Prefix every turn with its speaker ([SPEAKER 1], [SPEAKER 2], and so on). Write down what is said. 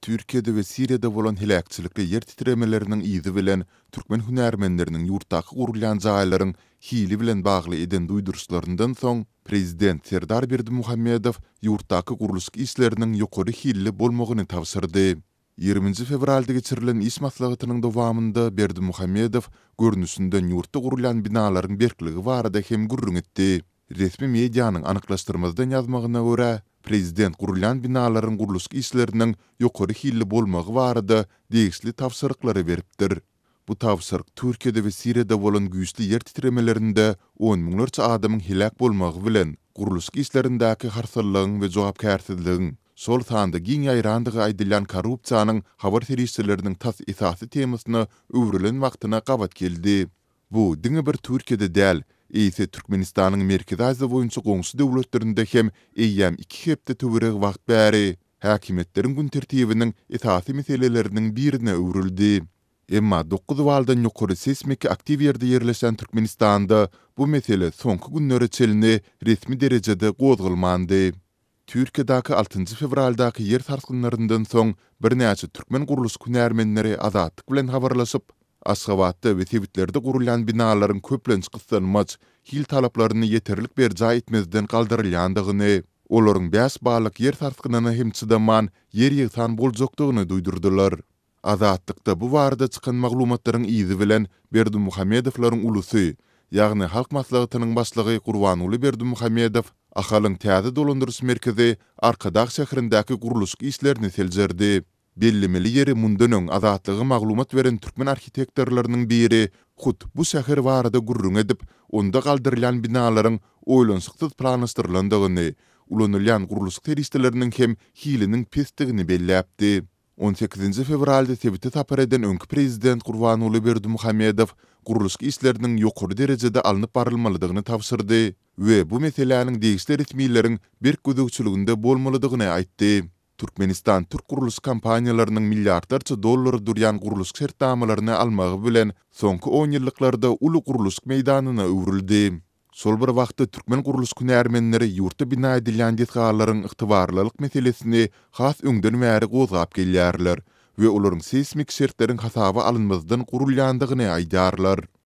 [SPEAKER 1] Türkiýede we Siriýada bolan heläkçilikli ýer titremeleriniň yzy bilen türkmen hünärmenleriniň ýurtdaky gurulýan jaýlaryň hili bilen bagly eden duýduryşlaryndan soň, prezident Serdar Berdimuhamedow ýurtdaky gurluşyk işleriniň ýokary hilli bolmagyny tabşyrdy. Ýigriminji fewralda geçirilen iş maslahatynyň dowamynda Berdimuhamedow görnüşinden ýurtda gurulýan binalaryň berkligi barada hem gürrüň etdi. Resmi medianyň anyklaşdyrmazdan ýazmagyna görä, prezident gurulýan binalaryň gurluşyk işleriniň ýokary hilli bolmagy barada degişli tabşyryklary beripdir. Bu tabşyryk Türkiýede we Siriýada bolan güýçli ýer titremelerinde on müňlerçe adamyň heläk bolmagy bilen, gurluşyk işlerindäki harsallygyň we jogapkärsizligiň, şol sanda giň ýaýrandygy aýdylýan korrupsiýanyň habar serişdeleriniň tas esasy temasyna öwrülen wagtyna gabat geldi. Bu diňe bir Türkiýede däl, eýse Türkmenistanyň Merkezi Aziýa boýunça goňşy döwletlerinde hem eýýäm iki hepde töweregi wagt bäri häkimiýetleriň gün tertibiniň esasy meseleleriniň birine öwrüldi. Emma dokuz baldan ýokary seýsmiki aktiw ýerde ýerleşen Türkmenistanda bu mesele soňky günlere çenli resmi derejede gozgalmandy. Türkiýedäki altynjy fewraldaky ýer sarsgynlaryndan soň birnäçe türkmen gurluşyk hünärmenleri Azatlyk bilen habarlaşyp, Aşgabatda we sebitlerde gurulýan binalaryň köplenç gyssanmaç, hil talaplaryny ýeterlik berjaý etmezden galdyrylýandygyny, olaryň bäş ballyk ýer sarsgynyna hem çydaman ýer-ýegsan boljakdygyny duýdurdylar. Azatlykda bu barada çykan maglumatlaryň yzy bilen Berdimuhamedowlaryň ulusy, ýagny Halk Maslahatynyň başlygy Gurbanguly Berdimuhamedow Ahalyň täze dolandyryş merkezi Arkadag şäherindäki gurluşyk işlerini seljerdi. Bellemeli ýeri mundan öň Azatlyga maglumat beren türkmen arhitektorlarynyň biri hut bu şäher barada gürrüň edip, onda galdyrylýan binalaryň oýlanyşyksyz planlaşdyrylandygyny, ulanylýan gurluşyk serişdeleriniň hem hiliniň pesdigini belläpdi. On sekizinji fewralda sebite sapar eden öňki prezident Gurbanguly Berdimuhamedow gurluşyk işleriniň ýokary derejede alnyp barylmalydygyny tabşyrdy we bu meseläniň degişli resmileriň berk gözegçiliginde bolmalydygyny aýtdy. Türkmenistan türk gurluşyk kompaniýalarynyň milliardlarça dollara durýan gurluşyk şertnamalaryny almagy bilen soňky onýyllyklarda uly gurluşyk meýdanyna öwrüldi. Şol bir wagtda türkmen gurluşyk hünärmenleri ýurtda bina edilýän desgalaryň ygtybarlylyk meselesini has öňden bäri gozgap gelýärler we olaryň seýsmik şertleriň hasaba alynmazdan gurulýandygyny aýdýarlar.